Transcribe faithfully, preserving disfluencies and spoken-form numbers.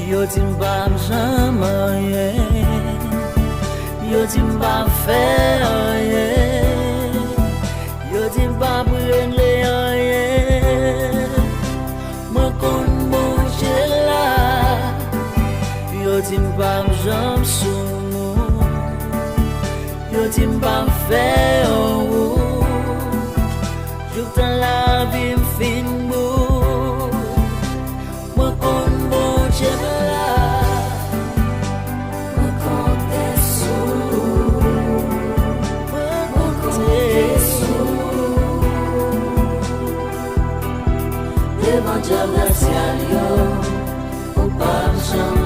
Yo di m p ap janm anyen. Yo di m p ap fè anyen. Yo di m p ap regle anyen. Mwen konn Bondye la. Yo di m p ap janm sou moun. Yo di m p ap fè yon wout. Jouk tan lavi m fin bout. Mwen konn Bondye m la. Mwen konte sou ou. Mwen konte sou ou. Devan djab rasyal yo, ou p ap janm